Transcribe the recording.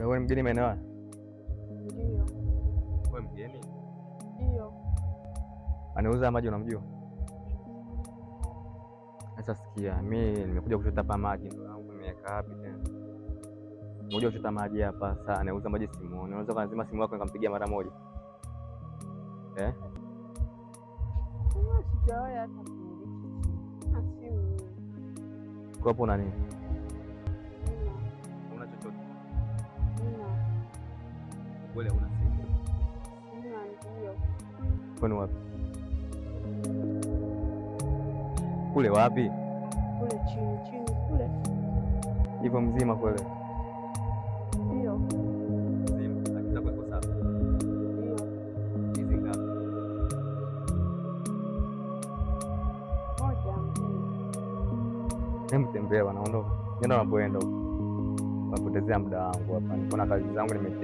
Wewe mgeni maeneo haya? Ndio. Wewe mgeni? Ndio. Anauza maji unamjua? Sasa sikia, mimi nimekuja kuchota hapa maji, ndio yangu nimeweka wapi tena? Nimekuja kuchota maji hapa, sasa anauza maji simuoni. Unaweza kuzima simu yako nikampigia mara moja? Eh? Sijawahi hata kumiliki simu. Kwa hapo una nini? Una chochote? Sina. Wewe una simu? Sina, ndio. Kwani wapi? Kule wapi? Kule chini chini kule. Hivyo mzima kule? Ndio. Mzima, akitaka iko sawa. Ndio. Hizi ngapi? Moja mbili. Hebu tembea, wanaondoka. Nenda unapoenda huko. Napotezea muda wangu hapa. Niko na kazi zangu nimete